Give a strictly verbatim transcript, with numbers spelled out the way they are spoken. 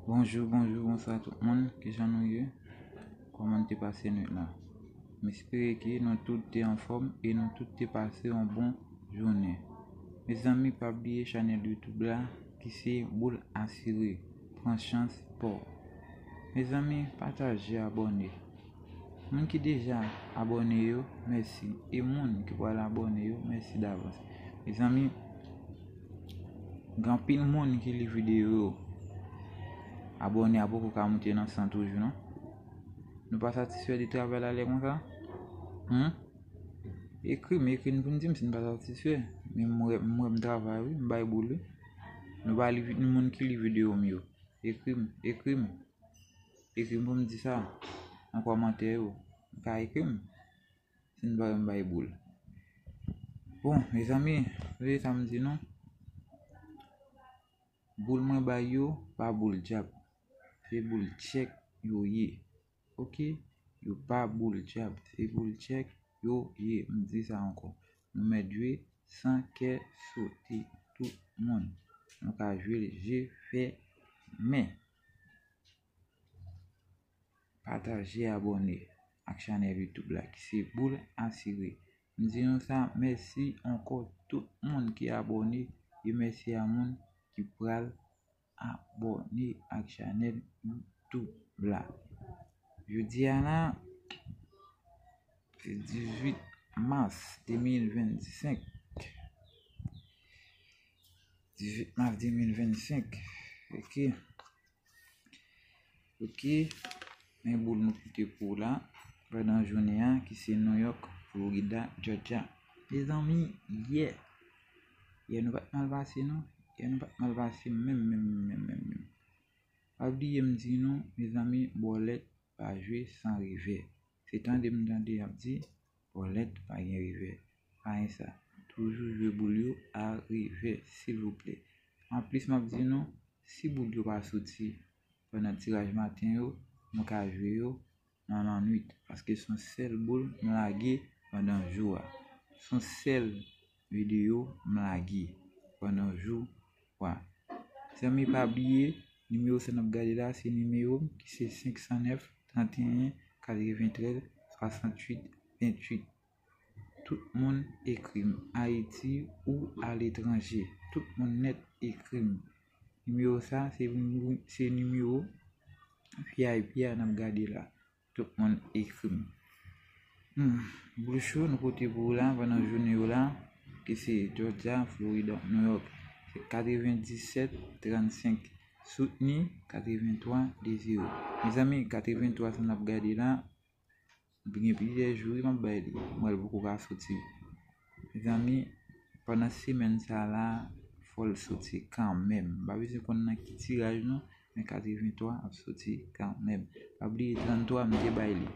Bonjou, bonjou, bonswa tout moun. Kijan nou ye? Kòman n te pase nwit la? M espere ke nou tout te anfòm e nou tout te pase yon bon jounen. Mezanmi, pa bliye chanèl YouTube la ki se Boul Asire. Pran chans pa w. Mezanmi, pataje, abòne. Moun ki deja abòne yo, mèsi. E moun ki pral abòne yo, mèsi davans. Mezanmi, gen anpil moun ki li videyo yo. Abòne a poko ka moute nan san toujou, non. Nou pa satisfè de travay la lè konsa? Hmm? Ekri m, ekri m pou n di m si n pa satisfè. Men m wè, m wè m travay, wi, m bay boul, wi. Nou pa li, moun ki li videyo m yo. Ekri m, ekri m. Ekri m pou m di sa nan kòmantè yo. Ou ka ekri m. Si n pa wè m bay boul. Bon, mezanmi, tande sa m di nou. Boul mwen bay yo, pa boul djab. Se boul tchèk yo ye. Oke? Yo pa boul djab. Se boul tchèk yo ye. M di sa ankò. Nou mèt jwe san kè sote. Tout moun. Nou ka jwe l je fèmen. Pataje, abòne ak chanèl YouTube la ki se Boul Asire. M di nou sa, mèsi ankò tout moun ki abòne e mèsi a moun ki pral abòne ak chanèl YouTube la. Jodi a la, se dizuit mas de mil vennsenk. Dizuit mas de mil vennsenk. Oke. Oke. Men boul nou pote pou w la. Pandan jounen an, ki se New York, Florida, Georgia. Mezanmi, yè. Yè nou pa t mal pase, non. Yè nou pa t mal pase, menm, menm, menm, menm, menm. Pa bliye m di nou, mezanmi, bòlèt pa jwe san revè. Se tande m tande y ap di, bòlèt pa gen revè. Pa gen sa. Toujou jwe boul yo a revè, silvouplè. Anplis, m ap di nou, si boul yo pa soti pandan tiraj maten yo, nou ka jwe yo nan lannwit, paske se yon sèl boul m lage pandan jou a. Se yon sèl videyo m lage pandan jou a. Zanmi, pa bliye, nimewo sa n ap gade la, se nimewo m ki se senk san nèf, tranteyen, katreventrèz, swasanntuit, venntuit. Tout moun ekri m, Ayiti ou aletranje. Tout moun nèt ekri m. Nimewo sa, se, se nimewo V I P a n ap gade la. Tout moun ekri m. Hmm. Boul cho nou pote pou w la, pandan jounen yo la, ke se Georgia, Florida, New York. Se katrevendisèt trannsenk. Soutni katreventwa de zewo. Mezanmi, katreventwa sa n ap gade la, gen plizyè jou wi m ap bay li. M wè l poko ka soti. Mezanmi, pandan semèn sa la, fò l soti kanmenm. M pa bezwen konn nan ki tiraj non, men katreventwa ap soti kanmenm. Pa bliye tranntwa m te bay li.